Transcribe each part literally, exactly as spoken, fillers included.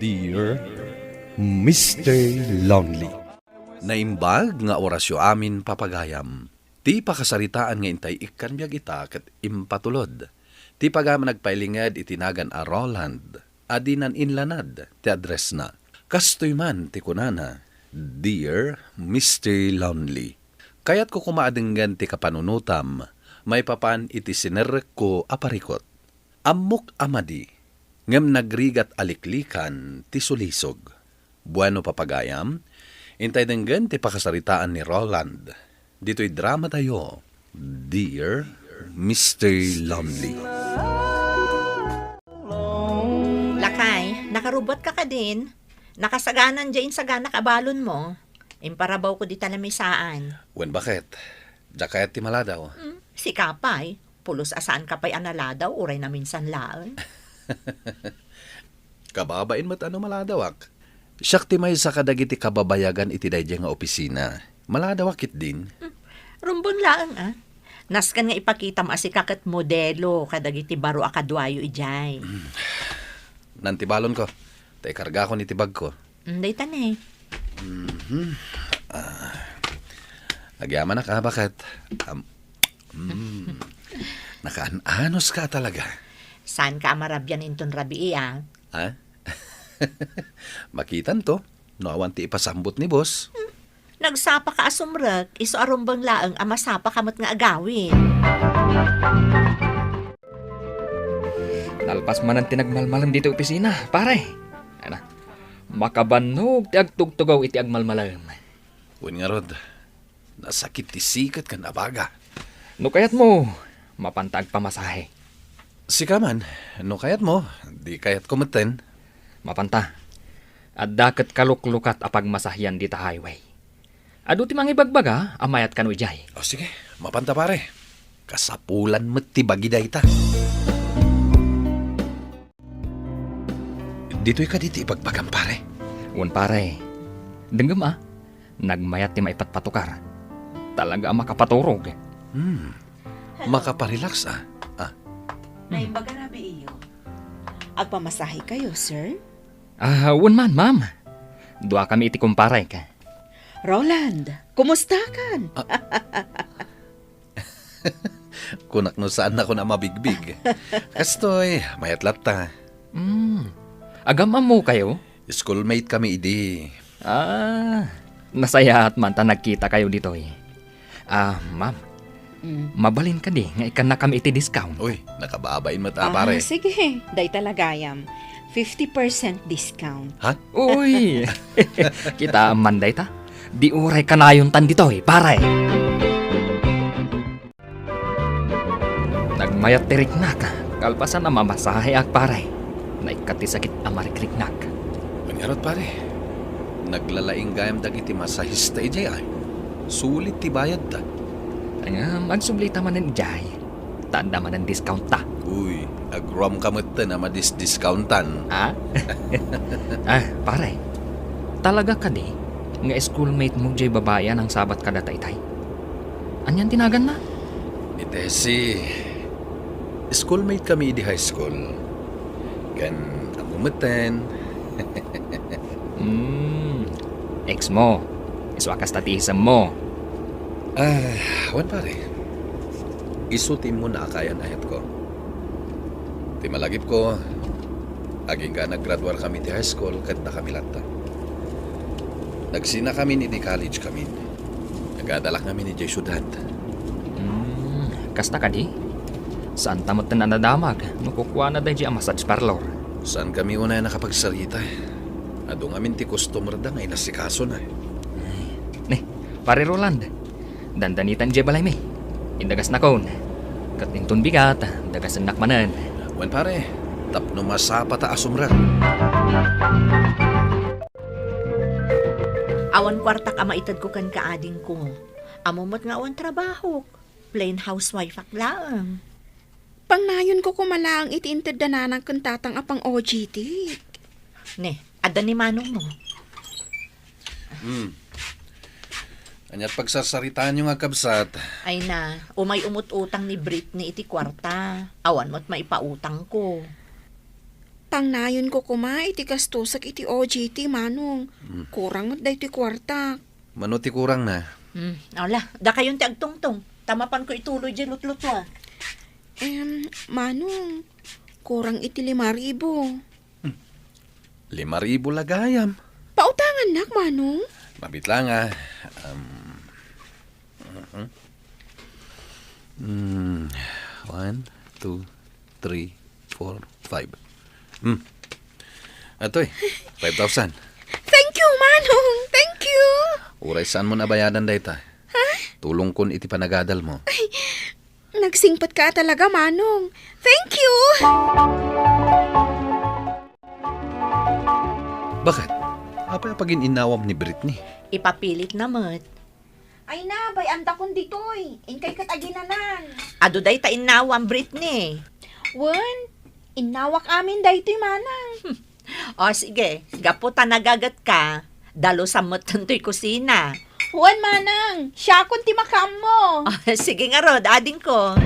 Dear Mister Lonely. Naimbag nga orasyo amin, papagayam. Ti pakasaritaan nga intay ikkan biag ita ket impatulod. Ti pagayam nagpailinged iti nagan a Roland, a dinan inlanad ti addressna. Kastoy man ti kunana, "Dear Mister Lonely, kayatko koma a denggen ti kapanunotam maipapan iti sinerrekko a parikut. Ammok a madi, ngem nagrigat a liklikan ti sulisog." Bueno, papagayam, intay denggen ti pakasaritaan ni Roland. Ditoy dramatayo, Dear Mister Lonely. Lakay, nakarubuatka kadin? Nakasaganan diay insaganak a balonmo. Imparabaw ko dita lamisaan. Wen, baket? Diak kayat ti maladaw. Hmm, sika pay. Pulos a saanka pay a naladaw, uray naminsan laeng. Kababain met a no maladawak. Siak ti maysa kadagiti kababayagan iti daydiay nga opisina. Maladawak ketdin. Hmm. Rumbeng laeng, a. Nasken nga ipakitam a sika ket modelo kadagiti baro a kaduayo idiay. Hmm. Nan ti balonko. Ta ikargakon iti bagko. Hmm, dayta ne. Mhm. Ah. Agyamanak, a, baket? Am-, mm. Nakaan-anos ka talaga. Saanka a marabian inton rabii, a? Ha? Makitanto, no awan ti ipasambot ni boss. Hmm. Nagsapaka a sumrek, isu a rumbeng laeng a masapaka met nga agawid. Nalpas manen ti nagmalmalem ditoy opisina, pare. Ana, makabannog ti agtugtugaw iti agmalmalem. Wen ngarud, nasakit ti siket ken abaga. No kayatmo, mapanta agpamasahe. Sika man, no kayatmo, di kayatko metten. Mapanta. Adda ket kaluklukat a pagmasahian dita highway. Adu ti mangibagbaga a mayat kano idiay. O, sige, mapanta, pare. Kasapulan met ti bagi dayta. Ditoy kadi ti ibagbagam, pare? Wen, pare. Denggem, a. Nagmayat ti maipatpatukar. Talaga a makapaturog. Hmm. Hello. Makaparelax, a. A. Naimbag a rabii iyo. Agpamasahe kayo, sir? A, wen man, ma'am. Duakami iti kumparek. Roland, kumustakan? A, kunak no saannakon a mabigbig. Kastoy, mayat latta. Hmm. Agam-ammokayo? Schoolmate kami idi. A, nasayaat man ta nagkitakayo ditoy. A, ma'am, mm, mabalin kadi nga ikkannakami iti discount? Uy, nakababain met a, pare. A, sige. Dayta la gayam. Fifty percent discount. Ha? Uy! Kitaem man dayta. Di uray kanayontan ditoy, pare. Nagmayat ti riknak, kalpasan a mamasaheak, pare. Naikkat ti sakit a marikriknak. Wen ngarud, pare. Naglalaing gayam dagiti masahista idiay, a. Sulit ti bayadda. Ngem, agsublita manen idiay. Ta adda manen discountta. Uy, agroamka metten a madisdiscountan. A? A, pare. Talaga kadi nga schoolmate mo diay babai a nangsabat kadata itay? Anian ti naganna? Ni Tessie. Schoolmate kami idi high school. Ken ammo metten. Hmm, ex mo. Isu a kasta ti isemmo. A, wen, pare. Isu ti immuna a kayan-ayatko. Ti malagipko, agingga a naggraduarkami ti high school, ket dakami latta. Nagsinakamin idi college kami. Nagadalakngamin idiay siudad. Hmm, kasta kadi? Saanta metten a nadamag no kukuana daydiay a massage parlor? Saankami unay a nakapagsarita. Adu ngamin ti customerda nga inasikasona. Ne, Pare Roland, dandanitan idiay balaymi. Indagasnakon. Ket inton bigat, dagasennak manen. Wen, pare, tapno masapata a sumrek. Awan kuartak a maitedko kenka, adingko. Ammo met nga awan trabahok. Plain housewifeak laeng. Pangnayonko koma laeng iti intedda nanang ken tatang a pang-O J T. Ne, adda ni manongmo. Hmm. Ania ti pagsarsaritaanyo nga agkabsat? Ay na, umay umut-utang ni Britney iti kuarta. Awan met maipautangko. Pangnayonko koma iti gastusak iti O J T, Manong. Hmm. Kurang met daytoy kuartak. Mano ti kurangna? Hmm, ala, dakayon ti agtungtong. Ta mapanko ituloy diay lutlutuak. Em, Manong, kurang iti lima ribu. Hmm. Lima ribu la gayam. Pautangannak, Manong? Mabit la nga, um, mhm. Hmm, one, two, three, four, five. Hmm. Atoy, five thousand. Thank you, Manong. Thank you. Uray saanmo a bayadan dayta. Ha? Tulongkon iti panagadalmo. Ay, nagsingpetka talaga, Manong. Thank you. Bakit? Apay a pagin-innawam ni Britney? Ipapilitna met. Ay na, bay-andakon ditoy. Inkay ket aginanan. Adu dayta innawam, Britney. Wen, innawak amin daytoy, Manang. Hmm. O, sige. Gapu ta nagagetka, dalusam metten toy kusina. Wen, Manang. Siakon ti makaammo. O, sige ngarud, adingko.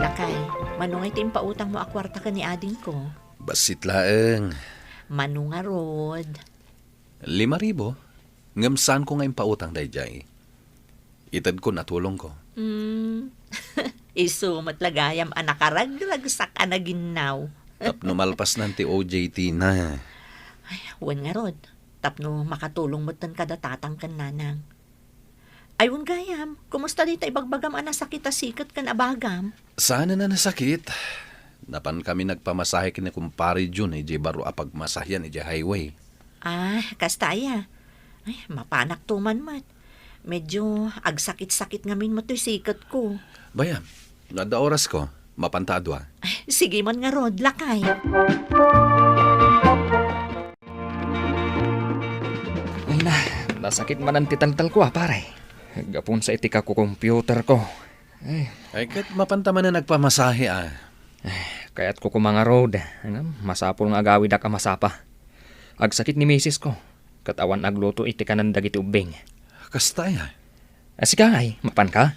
Lakay, mano ngay ti impautangmo a kuarta ken ni adingko? Bassit laeng. Mano ngarud? Lima ribu, ngem saanko nga impautang daydiay. Itedkon a tulongko. Hmm. Isu met la gayam a nakaragragsak a naginnaw. Tapno malpasnan ti O J T na. Ay, wen ngarud, tapno makatulong metten kada tatang ken nanang. Ay, wen gayam, kumusta dayta ibagbagam a nasakit a siket ken abagam? Saanen a nasakit. Napankami nagpamasahe ken ni Kumpare Jun idiay baro a pagmasahean idiay highway. Ah, kasta aya. Ay, mapanakto man met. Medyo agsakit-sakit ngamin met toy siketko. Bay-am, no adda orasko, mapanta a dua. Ay, sige man ngarud, lakay. Ay na, nasakit manen ti taltalko, a, pare. Gapu sa iti kakukomputerko. Ay. Ay, ket mapanta manen agpamasahe, a. Ay, kayatko koma ngarud. Ngem, masapul nga agawidak a masapa. Agsakit ni misisko, ket awan agluto iti kanen dagiti ubbing. Kasta aya? A, sika, ay, mapanka?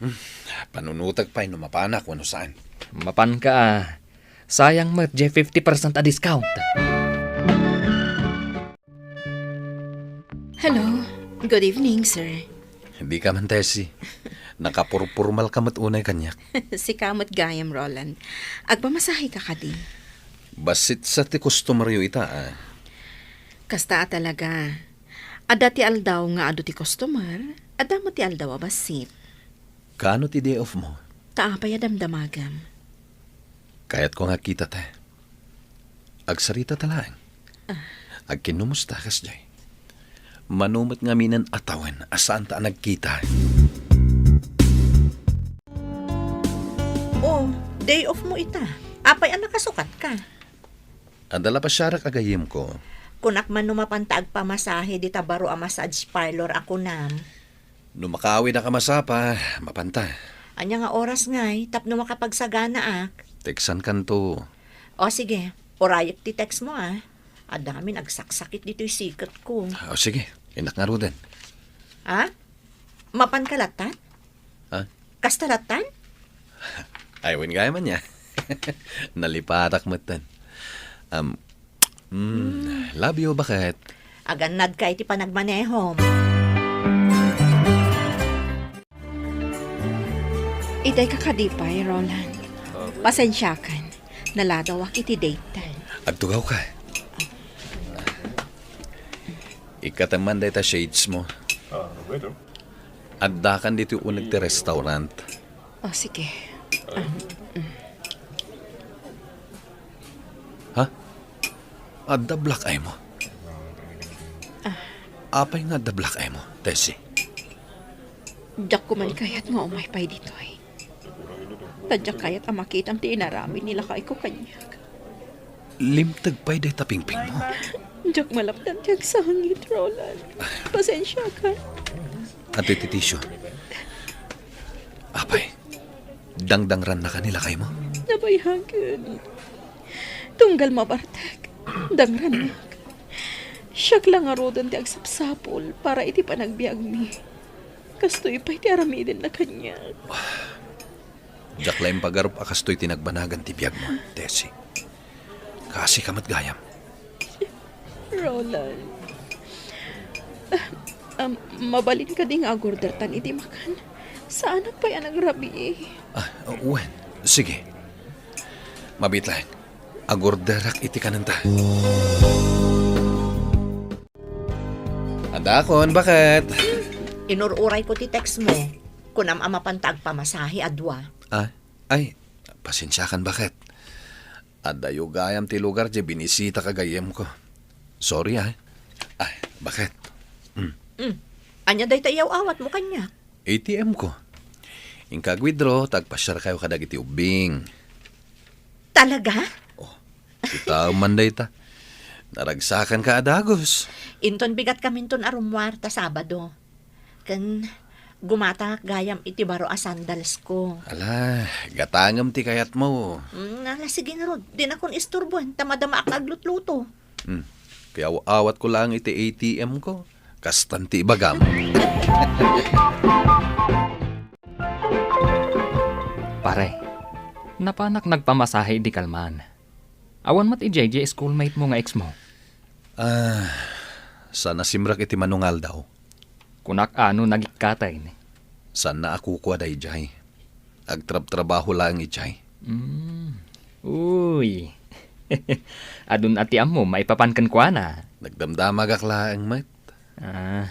Hmm, panunotek pay no mapanak wenno saan. Mapanka, a. Sayang met, diay fifty percent a discount. Hello. Good evening, sir. Dika man, Tessie. Nakapurpurmalka met unay kaniak. Sika met gayam, Roland. Agpamasaheka kadi? Bassit sa ti customeryo ita, a. Kasta a talaga. Adda ti aldaw nga adu ti customer, adda met ti aldaw a bassit. Kaano ti day off mo? Ta apay a damdamagam? Kayatko nga kitata. Agsaritata laeng. Ah. Agkinkumusta kasdiay. Mano met ngaminen a tawen a saanta a nagkita. Oh, day off mo ita. Apay a nakasukatka? Adda la pasiarak a gayyemko. Kunak man no mapanta agpamasahe dita baro a massage parlor a kunam. No makaawidak a masapa, mapanta. Ania nga oras ngay tapno makapagsaganaak? Teksankanto. O sige, urayek ti text mo, a. Adda ngamin agsaksakit ditoy siketko. O sige, innak ngaruden. Ha? Mapanka lattan? Ha? Kasta lattan? Ay, wen gayam aya. Nalipatak metten. Um, mm, love you, baket. Agannadka iti panagmanehom. Itay ka kadi pay, Roland. Pasensiakan. Naladawak iti date ten. Agtugawka. Ikkatem man dayta shades mo. Ah, waiter. Addakan ditoy uneg ti restaurant. O, sige. Um, mm. Ha? Adda black eye mo? Ah. Apay nga adda black eye mo, Tessie? Diak koma kayat nga umay pay ditoy. Ta diak kayat a makitam ti inaramid ni lakayko kaniak. Limteg pay dayta pingping mo. Diak malapdan ti agsangit, Roland. Pasensiakan. Atoy ti tissue. Apay, dangdangrannaka ni lakay mo? Nabayagen. Tunggal mabartek, dangrannak. Siak la ngaruden ti agsapsapul para iti panagbiagmi. Kastoy pay ti aramidenna kaniak. Diak la impagarup a kastoy ti nagbanagan ti biagmo, Tessie. Kaasika met gayam. Roland. Um, mabalin kadi nga agordertan iti makan? Saanak pay a nagrabii. Ah, wen. Sige. Mabiit laeng. Agorderak iti kanenta. Adakon, baket? Inur-urayko ti text mo. Kunam a mapanta agpamasahe a dua. Ah, ay, pasensiakan, baket? Adayo gayam ti lugar diay binisitak a gayyemko. Sorry, ah. Ay, baket? Mm. Mm. Ania dayta iyaw-awatmo kaniak? A T M ko. Inka ag-withdraw, ta agpasiarkayo kadagiti ubbing. Talaga? Oh, kita man dayta. Naragsakanka a dagus. Inton bigatkaminton a rummuar ta Sabado. Ken gumatangak gayam iti baro a sandals ko. Ala, gatangem ti kayatmo. Mm, ala, sige ngarud, dinakon isturboen ta madamaak nga aglutluto. Hmm. Kay aw-awatko laeng iti A T M ko. Kastan ti ibagam. Pare, napanak nagpamasahe idi kalman. Awan met idiay diay schoolmate mo nga ex mo? Ah, saan a simrek iti manungaldaw. Kunak a no nagikkaten. Saanna a kukua daydiay. Agtrabtrabaho laeng idiay. Mm. Uy. Adun a ti ammo maipapan kenkuana. Nagdamdamagak laeng met. Ah.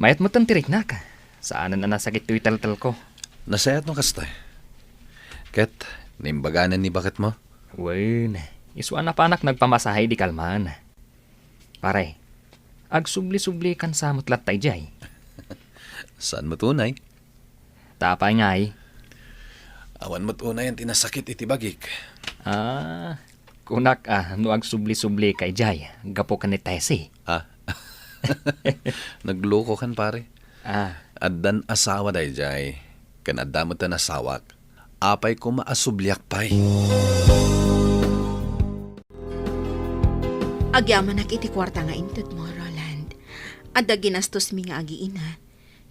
Mayat metten ti riknak. Saanen a nasakit toy teltelko. Nasayaat no kasta. Ket, naimbaganen ni baketmo? Wen, isu a napanak nagpamasahe idi kalman. Pare, agsubli-sublikan sa met latta idiay. Saan met unay? Ta apay ngay? Awan met unayen ti nasakit iti bagik. Ah, kunak a no agsubli-sublika idiay gapu ken ni Tessie. Ah. Naglukokan, pare. Ah. Addan asawa daydiay, ken adda metten asawak. Apay koma a subliak pay? Agyamanak iti kuarta nga intedmo, Roland. Adda ginastosmi nga agiina.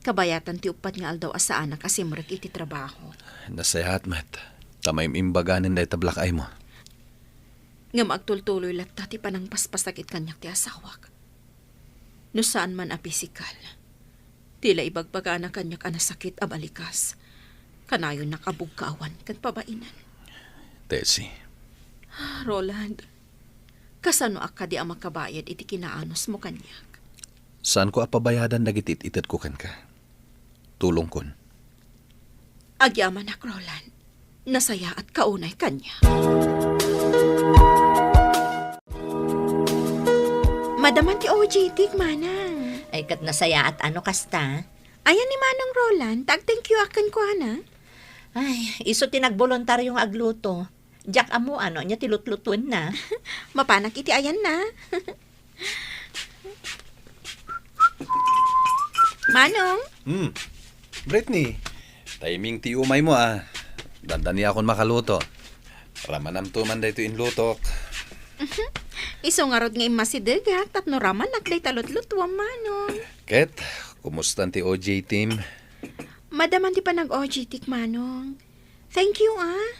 Kabayatan ti uppat nga aldaw a saanak a simrek iti trabaho. Nasayaat met, ta maim-imbaganen dayta black eye mo. Ngem agtultuloy latta ti panangpaspasakit kaniak ti asawak. No saan man a pisikal, ti la ibagbagana kaniak a nasakit a balikas. Kanayonnak a bugkawan ken pabainen. Tessie. Roland, kasanoak kadi a makabayad iti kinaanusmo kaniak? Saanko a pabayadan dagiti it-itedko kenka. Tulongkon. Agyamanak, Roland. Nasayaatka unay kaniak. Madaman ti O J T-k, manang. Ay, ket nasayaat a no kasta. Ayan ni Manong Roland, ta ag-thank you-ak kenkuana. Ay, isu ti nagboluntario nga agluto. Diak ammo no ania ti lutlutuenna. Mapanak iti ayanna. Manong? Hmm. Brittany, timing ti umaymo, ah. Dandaniakon makaluto. Ramanamto man daytoy inlutok. Isu ngarud nga immasidegak tapno ramanak dayta lutlutuam, Manong. Ket, kumustan ti O J team? Madaman ti panag-O J T-k, Manong. Thank you, ah.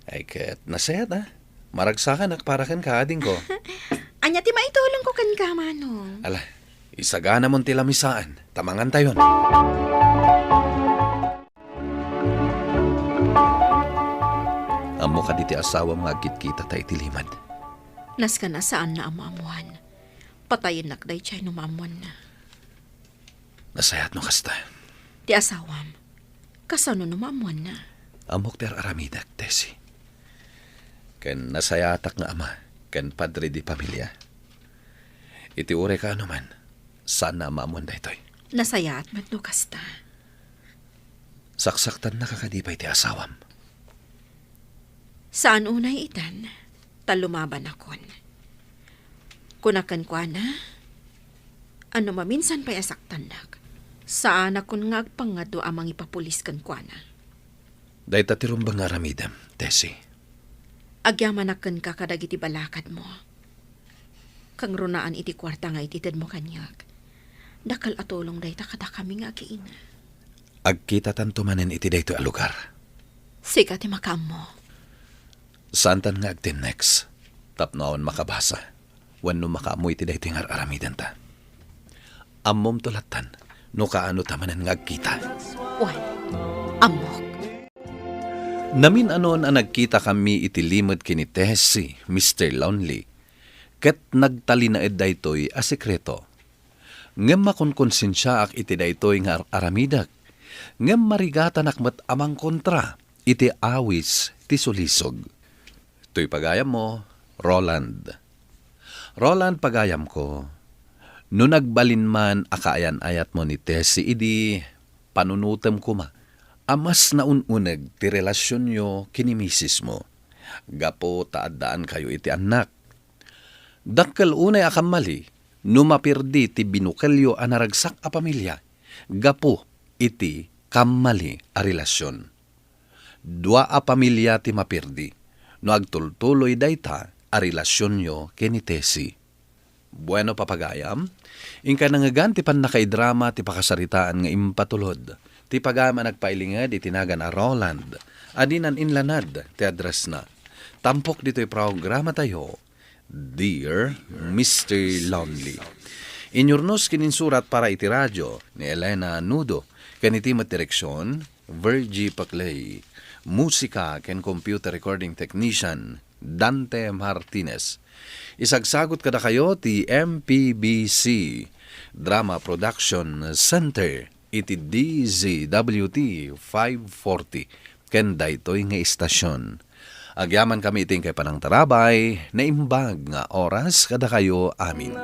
Ay, ket nasayaat, ah. Maragsakanak para kenka, adingko. Ania ti maitulongko kenka, Manong? Ala, isaganamon ti lamisaan, ta mangantayon. Ammo kadi ti asawam nga agkitkitata iti limad? Nasken a saanna a maammoan. Patayennak daydiay no maammoanna. Nasayaat no kasta. Ti asawam, kasano no maammoanna? Ammok ti ar-aramidek, Tessie. Ken nasayaatak nga ama ken padre di pamilia. Iti uray kaano man, saanna a maammoan daytoy. Nasayaat met no kasta. Saksaktannaka kadi pay ti asawam? Saan unay itan, ta lumabanakon. Kuna kenkuana, a no maminsan pay a saktannak, saanakon nga agpangngado a mangipapulis kenkuana. Dayta ti rumbeng nga aramidem, Tessie. Agyamanak kenka kadagiti balakadmo. Kangrunaan iti kuarta nga ititedmo kaniak. Dakkel a tulong dayta kadakami nga agiina. Agkitatanto manen iti daytoy a lugar. Sika ti makaammo. Saantan nga agtennext tapno awan makabasa wenno makaammo iti daytoy nga ar-aramidenta. Ammomto lattan no kaano ta manen nga agkita. Wen, ammok. Namin-anon a nagkita kami iti limed ken ni Tessie, Mister Lonely, ket nagtalinaed daytoy a sekreto. Ngem makonkonsensiaak iti daytoy nga ar-aramidek, ngem marigatanak met a mangkontra iti awis ti sulisog. Toy pagayammo, Roland. Roland, pagayamko, no nagbalin man a kaayan-ayatmo ni Tessie idi panunotem koma a mas naun-uneg ti relasionyo ken ni misismo, gapu ta addaankayo iti annak. Dakkel unay a kammali no mapirdi ti binukelyo a naragsak a pamilya gapu iti kammali a relasion. Dua a pamilya ti mapirdi no agtultuloy dayta a relasionyo ken ni Tessie. Bueno, papagayam, inkay nangngegan ti pannakaidrama ti pakasaritaan nga impatulod ti pagayam a nagpailinged iti nagan a Roland a dinan inlanad ti addressna. Tampok ditoy programatayo, Dear Mister Lonely. Inyurnos ken insurat para iti radio ni Elena Nudo, ken iti met direksion, Virgie Paclay. Musika ken computer recording technician, Dante Martinez. Isagsagut kadakayo ti M P B C Drama Production Center iti D Z W T five forty ken daytoy nga istasion. Agyamankami iti inkay panangtarabay, naimbag nga oras kadakayo amin.